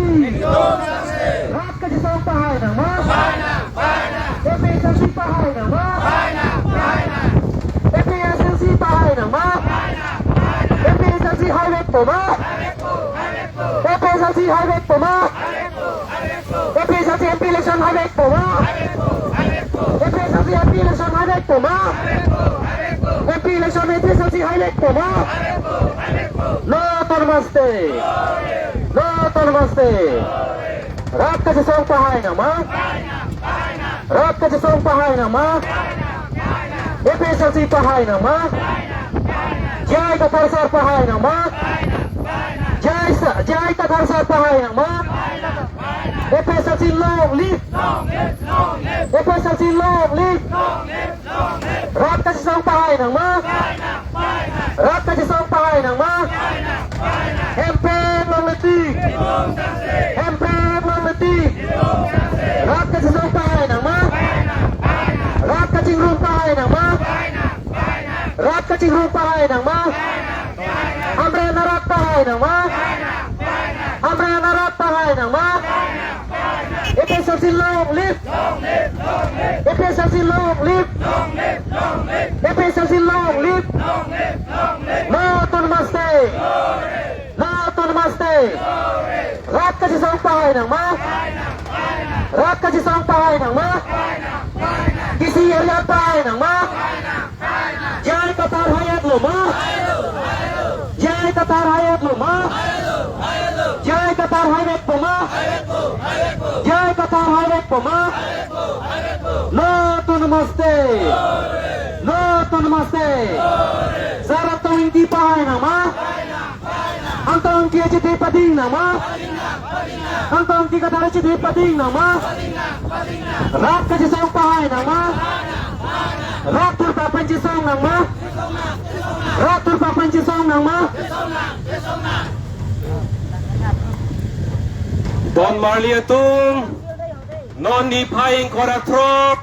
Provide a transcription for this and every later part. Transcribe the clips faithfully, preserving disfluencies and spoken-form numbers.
Rat kachesong pahai nangma? APHLC pahai nangma? APHLC pahai nangma? APHLC haivekpo ma? APHLC haivekpo ma? APHLC MP election haivekpo ma? APHLC MP election haivekpo ma? MP election APHLC haivekpo ma? No autonomous state. No autonomous state. Rat kachesong pahai nangma? Rat kachesong pahai nangma? APHLC pahai nangma? J I Kathar sir pahai nangma? J I sa-, J I Kathar sir pahai nangma? APHLC long live! APHLC long live! Rat kachesong pahai nangma? Rat kachesong pahai nangma? Hemprek longle tik! Hemprek longle tik! Rat kachesong pahai nangma? Rat kachingrum pahai nangma? Rat kachingrum pahai nangma? Hamren arat pahai nangma? Hamren arat pahai nangma? APHLC long live! APHLC long live! APHLC long live! No autonomous state! No autonomous state! Rat kachesong pahai nangma? Rat kachesong pahai nangma? KC Arjan pahai nangma? J I Kathar haiyetlo ma? J I Kathar haiyetlo ma? J I Kathar haivekpo ma? J I Kathar haivekpo ma? No autonomous state! No autonomous state! Sar Angtong Ingti pahai nangma? Angtong Ingti achede pading nangma? Angtong Ingti Kathar achede pading nangma? Rat kachesong pahai nangma? Rat thurpak pen chesong nangma? Rat thurpak pen chesong nangma? Don marli atum, non niphai ingkoi ra throk,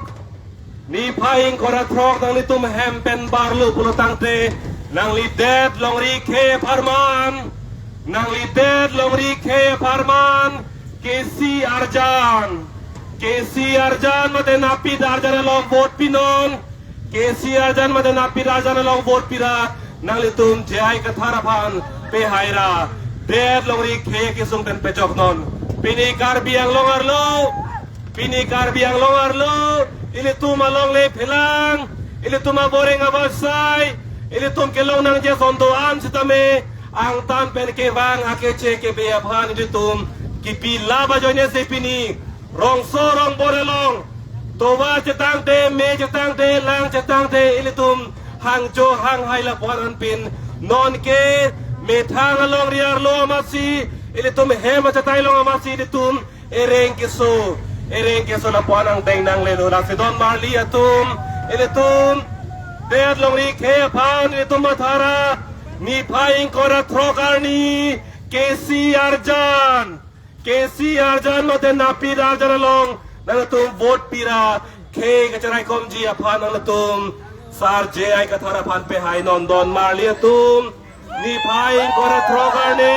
niphai ingkoi ra throk nanglitum hem pen barlo pulo tangte, nangli det longri khei apharman, nangli det longri khei apharman, KC Arjan. KC Arjan mate Napit Arjan along vote pinon. KC Arjan mate Napit Arjan along vote pira, nanglitum J I Kathar aphan pehai ra, det longri khei kesung pen pechoknon. Pini Karbi Anglong arlo, pini Karbi Anglong arlo, ilitum alongle phelang, ilitum aboreng abasai, ilitum kelong nangji ason do-an sitame, angtan pen kevang akeche kebe aphan ilitum kipi lap ajoine si pini rongso rongbor along, tovar chetangte, me chetangte, lang chetangte, ilitum hangjo hanghai lapu-an anpin, non ke methang alongri arlo amatsi, ilitum hem achatai along amatsi ilitum ereng keso, ereng keso lapu-an angdeng nanglelo. Lasi don marli atum, ilitum det longri khei aphan ilitum matha ra, niphai ingkoi ra throk arni, KC Arjan, KC Arjan mate Napit Arjan along nanglitum vote pira, khei kacheraikomji aphan nanglitum Sar J I Kathar aphan pehainon. Don marli atum, niphai ingkoi ra throk arni,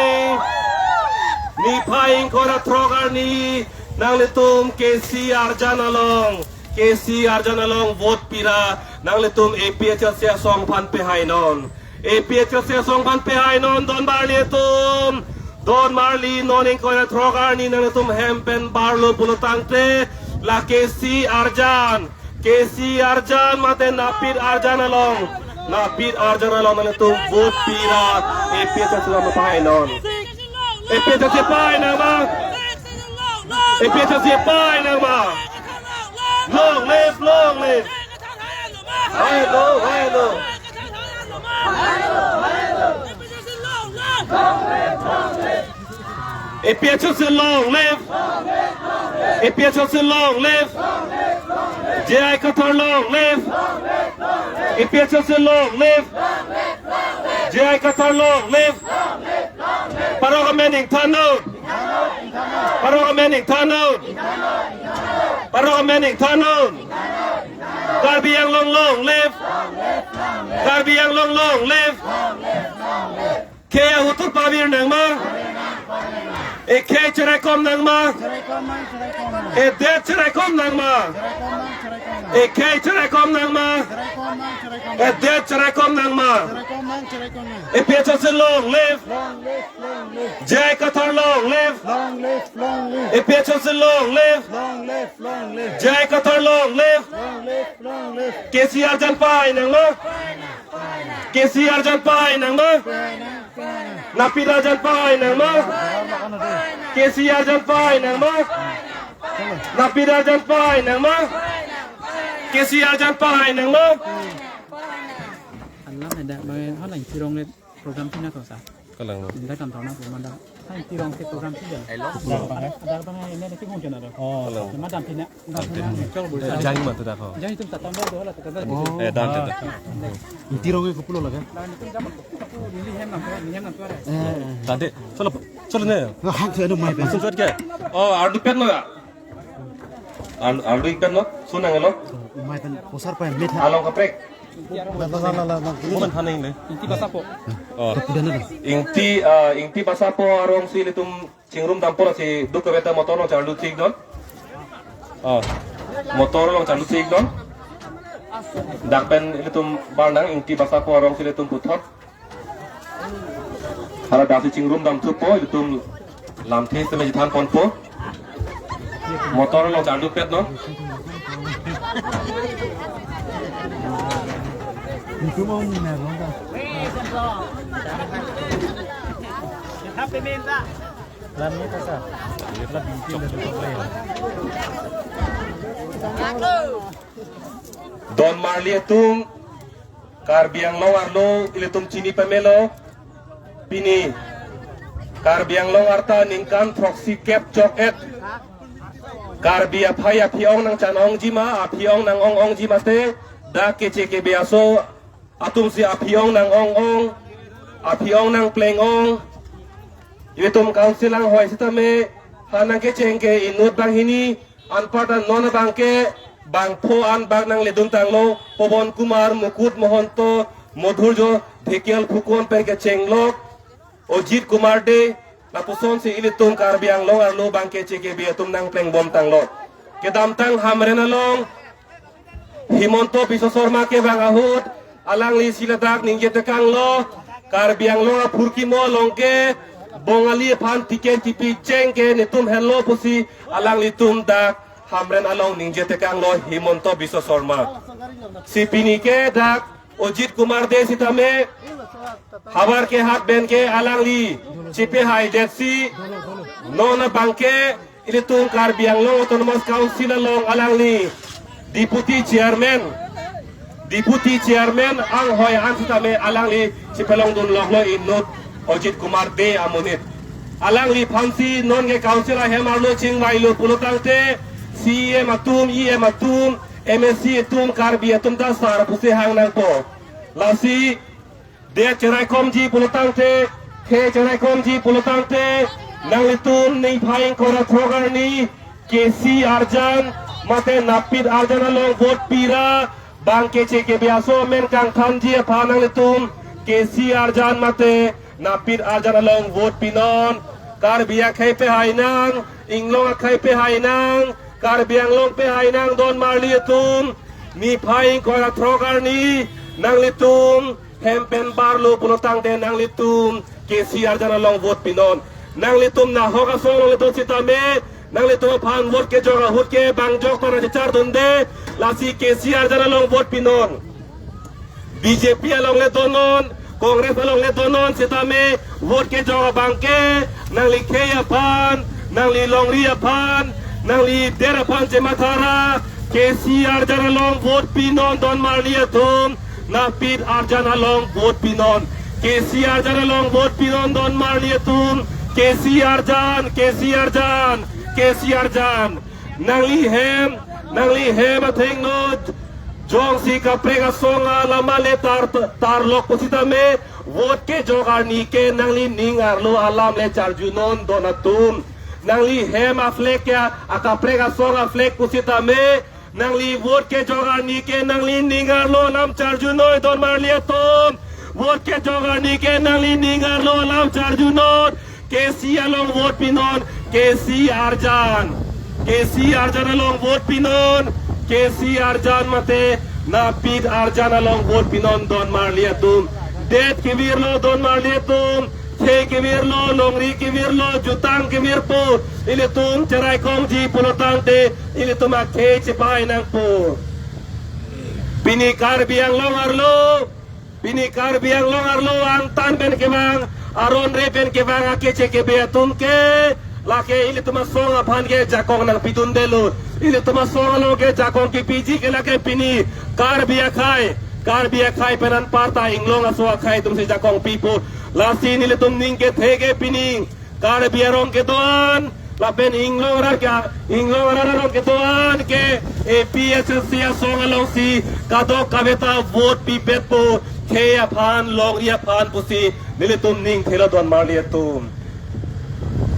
niphai ingkoi ra throk arni, nanglitum KC Arjan along, KC Arjan along vote pira, nanglitum APHLC asong aphan pehainon. APHLC asong aphan pehainon, don marli atum. Don marli, non ingkoi ra throk arni nanglitum hem pen barlo pulo tangte, la KC Arjan, KC Arjan mate Napit Arjan along, Napit Arjan along nanglitum vote pira, APHLC along pehainon. APHLC pehai nangma. APHLC pehai nangma. Long live, long live. Hailo, hailo. APHLC long live. APHLC long live. J I Kathar long live. APHLC long live. J I Kathar long live. Parok amen ingthannon. Parok amen ingthannon. Parok amen ingthannon. Karbi Anglong long live. Karbi Anglong long live. Khei ahut thurpak pavir nangma. Ekhei cheraikom nangma? Cheraikom nang, cheraikom nang. Edet cheraikom nangma? Cheraikom nang, cheraikom nang. Ekhei cheraikom nangma? Cheraikom nang, cheraikom nang. Edet cheraikom nangma? Cheraikom nang, cheraikom nang. APHLC long live! Long live, long live. J I Kathar long live! Long live, long live. APHLC long live! Long live, long live. J I Kathar long live! Long live, long live. KC arjan pahai nangma? KC arjan pahai nangma? Pahai nang, pahai nang. Napit arjan pahai nangma? KC arjan pahai nangma? Napit arjan pahai nangma? KC arjan pahai nangma? Alam ada bang, hal yang tirong le program tina to sa. Kalang. Inda kam tona pun manda. Hai tirong ke program tina. Hello. Ada bang ini nanti mungkin ada. Oh. Kalang. Cuma dampina. Jang ma tu dah kau. Jang itu tak tambah dua lah, tak tambah. Oh. Eh, dan, dan, dan. Tirong ke kupulo lagi. Dan itu jam aku, aku nili hem nam, nili hem nam tu ada. Eh. Tadi, solo, solo ne. Hak tu ada mai pen. Langsung cuat ke? Oh, ardu pen lo ya? Ardu, ardu ikan lo? Sunang lo? Mai pen posar pen mit. Along kaprek. La, la, la, la, la. Bukan thaneng le. Ingti Basapo. Oh. Kepudan ada. Ingti, ah, Ingti Basapo arongsi ilitum chingrum dampo si duk kebeta motor along chardu tik don. Oh. Motor along chardu tik don. Dak pen ilitum barnang Ingti Basapo arongsi ilitum puthot. Hala dasi chingrum dam thupo, ilitum lamthe seme chethan ponpo. Motor along chardu pet non. Don marli atum, Karbi Anglong arlo ilitum chini pamelo. Pini Karbi Anglong arta ningkan throksi kep chok et. Karbi aphai aphi-ong nangchan-ongji ma, aphi-ong nang-ong-ongji mate, dak K C K B aso atumsi aphi-ong nang-ong-ong, aphi-ong nangpleng-ong. Ilitum council anghoi sitame ha nangkecheng ke inut banghini, anparta non abangke bangpho an bang nangledun tanglo, Pabon Kumar, Mukut Mahanta, Madhurjo Dhekial Phukan pen kechenglok Ajit Kumar Dey, lapusonsi ilitum Karbi Anglong arlo abangke K C K B atum nangpleng bom tanglo. Kedamtang Hamren along Himanta Biswa Sarma kevang ahut, alanglisi ladak ningje tekanglo, Karbi Anglong aphurkimo along ke Bongali aphan ticket kipi cheng ke netum henlo pusi alanglitum dak Hamren along ningje tekanglo Himanta Biswa Sarma. Si pini ke dak Ajit Kumar Dey sitame havar kehat pen ke alangli chipehai detsi non abangke ilitum Karbi Anglong Autonomous Council along alangli Deputy Chairman, Deputy Chairman anghoi an sitame alangli chipelongdun loklo inut Ajit Kumar Dey amonit. Alangliphansi non ke council ahem arlo chingvailo pulotangte C E M atum, E M atum, M A C atum, Karbi atum ta sar pusi hang nangpo. Lasi det cheraikomji pulotangte, khei cheraikomji pulotangte, nanglitum niphai ingkoi ra throk arni K C arjan mate Napit arjan along vote pira, bang K C K B aso amen kangthanji aphan nanglitum K C arjan mate Napit arjan along vote pinon. Karbi akhei pehai nang, Inglong akhei pehai nang, Karbi Anglong pehai nang don marli atum. Niphai ingkoi ra throk arni nanglitum hem pen barlo pulotangte nanglitum K C arjan along vote pinon. Nanglitum nahok asong along ledo sitame, nanglitum aphan vote kejok ahut ke bang jok ta nangchechar dunde, lasi K C arjan along vote pinon. B J P along le donon, Congress along le donon sitame vote kejok abangke nangli khei aphan, nangli longri aphan, nangli der aphan chematha ra, K C arjan along vote pinon don marli atum, Napit arjan along vote pinon. K C arjan along vote pinon don marli atum. K C arjan, K C arjan, K C arjan. Nangli hem, nangli hem athengno jongsi kaprek asong alam ale tar, tarlok pusitame, vote kejok arni ke nangli ning arlo alam le charjunon don atum. Nangli hem a-flag ya, akaprek asong a-flag pusitame, nangli vote kejok arni ke nangli ning arlo alam charjunon don marli atum. Vote kejok arni ke nangli ning arlo alam charjunon. K C along vote pinon, K C arjan. K C arjan along vote pinon, K C arjan mate Napit arjan along vote pinon don marli atum. Det kevirlo don marli atum, khei kevirlo, longri kevirlo, jutang kevirpo, ilitum cherai kongji pulotangte, ilitum akhei chepai nangpo. Pini Karbi Anglong arlo, pini Karbi Anglong arlo angtan pen kevang, aron re pen kevang akeche kebe atum ke, lake ilitum asong aphan ke jakong nangpidundelo. Ilitum asong along ke jakong kepiji ke lake pini Karbi akhei, Karbi akhei pen anparta inglong aso akhei atumsi jakong pipo. Lasi nelitum ning kethe ke pini Karbi arong kedoan, lapen inglong arat ke, inglong arat arong kedoan ke A P H L C asong alongsi kadokaveta vote pipetpo, khei aphan, longri aphan pusi nelitum ning thelo don marli atum.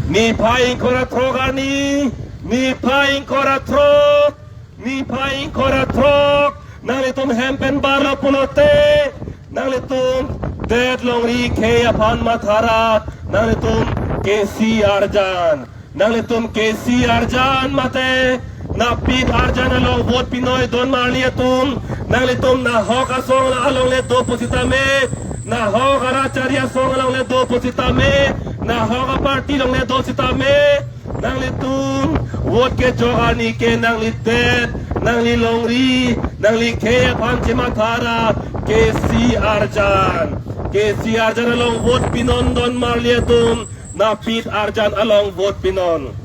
Niphai ingkoi ra throk arni, niphai ingkoi ra throk, niphai ingkoi ra throk, nanglitum hem pen barlo pulote, nanglitum det longri khei aphan mathara, nanglitum K C arjan, nanglitum K C arjan mate Napit arjan along vote pinoi don marli atum, nanglitum nahok asong along le do pusitame, nahok arat chari asong along le do pusitame, nahok aparty along le do sitame, nanglitum vote kejok arni ke nangli det, nangli longri, nangli khei aphan chemathara K C arjan. K C arjan along vote pinon don marli atum, Napit arjan along vote pinon.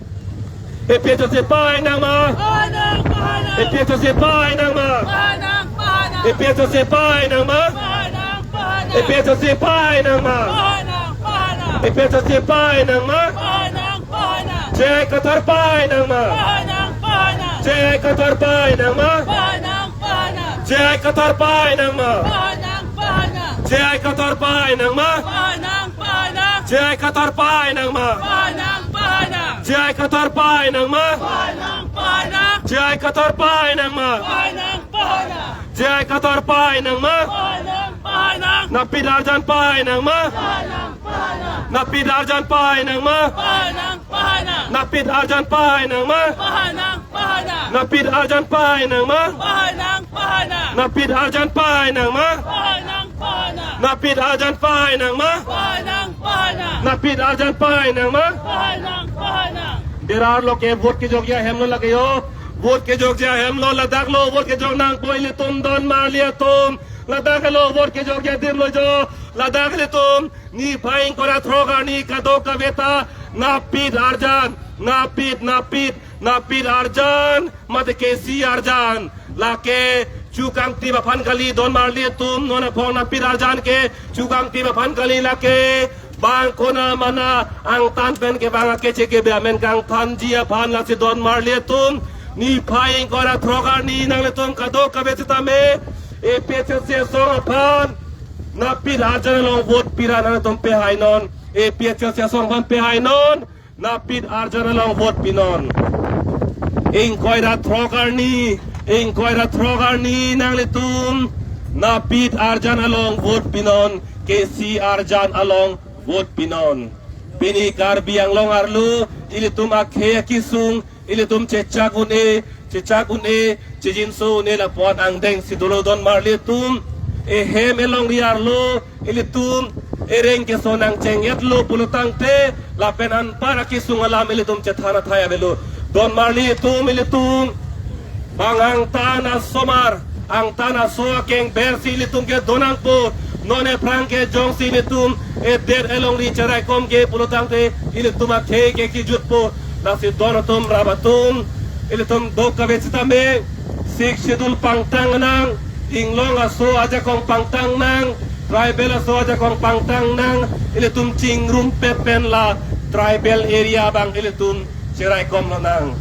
A P H L C pai nangma? Pahanang, pahanang. A P H L C pai nangma? Pahanang, pahanang. A P H L C pai nangma? Pahanang, pahanang. A P H L C pai nangma? Pahanang, pahanang. A P H L C pai nangma? Pahanang, pahanang. J I Kathar pai nangma? Pahanang, pahanang. J I Kathar pai nangma? Pahanang, pahanang. J I Kathar pai nangma? Pahanang, pahanang. J I Kathar pai nangma? Pahanang, pahanang. J I Kathar pai nangma? Pahanang, pahanang. J I Kathar pai nangma? Pahanang, pahanang. J I Kathar pai nangma? Pahanang, pahanang. J I Kathar pai nangma? Pahanang, pahanang. Napit arjan pai nangma? Pahanang, pahanang. Napit arjan pai nangma? Pahanang, pahanang. Napit arjan pai nangma? Pahanang, pahanang. Napit arjan pai nangma? Pahanang, pahanang. Napit arjan pai nangma? Pahanang, pahanang. Napit arjan pai nangma? Pahanang, pahanang. Napit arjan pai nangma? Pahanang, pahanang. Berar lo ke vote kejokji ahem lo lake yo. Vote kejokji ahem lo, ladak lo vote kejok nangpo ilitum don marli atum. Ladak lo vote kejokji adim lo jo. Ladak ilitum niphai ingkoi ra throk arni kadokaveta Napit arjan, Napit, Napit, Napit arjan mate K C arjan. Lake chukangtip aphan kali don marli atum, non aphong Napit arjan ke chukangtip aphan kali lake. Bang kona mana angtan pen kevang akeche kebe amen kangthanji aphan lasi don marli atum. Niphai ingkoi ra throk arni nanglitum kadokave sitame A P H L C asong aphan Napit arjan along vote pira nanglitum pehai non. A P H L C asong aphan pehai non. Napit arjan along vote pinon. Ingkoi ra throk arni, ingkoi ra throk arni nanglitum Napit arjan along vote pinon, K C arjan along vote pinon. Pini Karbi Anglong arlo, ilitum akhei akesung, ilitum chechak un-e, chechak un-e, chejinso un-e lapu-an angdeng si dolo don marli atum. Ehem elongri arlo, ilitum ereng keso nangcheng-etlo pulotangte, lapen anpar akesung alam ilitum chethan athai avelo. Don marli atum, ilitum bang angtan asomar, angtan aso akeng bersi ilitum ke donangpo. Non ephrang ke jongsi ilitum edet elongri cheraikomji pulotangte ilitum akhei ke kejutpo. Lasi don atum, rap atum, ilitum dokave sitame Sixth Schedule pangtang nang, inglong aso ajakong pangtang nang, tribal aso ajakong pangtang nang, ilitum chingrumpet pen la tribal area abang ilitum cheraikom lonang.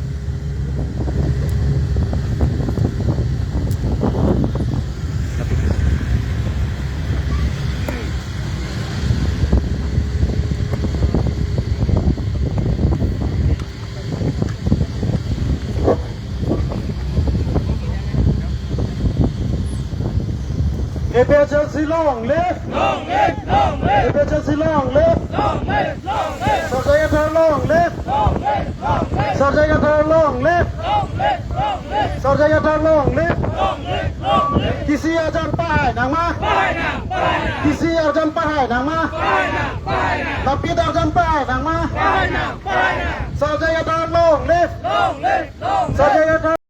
APHLC long live! Long live! Long live! APHLC long live! Long live! Long live! Sarjai Kathar long live! Long live! Sarjai Kathar long live! Long live! Long live! Sarjai Kathar long live! Long live! Long live! Kisi arjan pahai nangma? Pahai nang! Pahai nang! Kisi arjan pahai nangma? Pahai nang! Pahai nang! Lapit arjan pahai nangma? Pahai nang! Pahai nang! Sarjai Kathar long live! Long live! Long live! Sarjai Kathar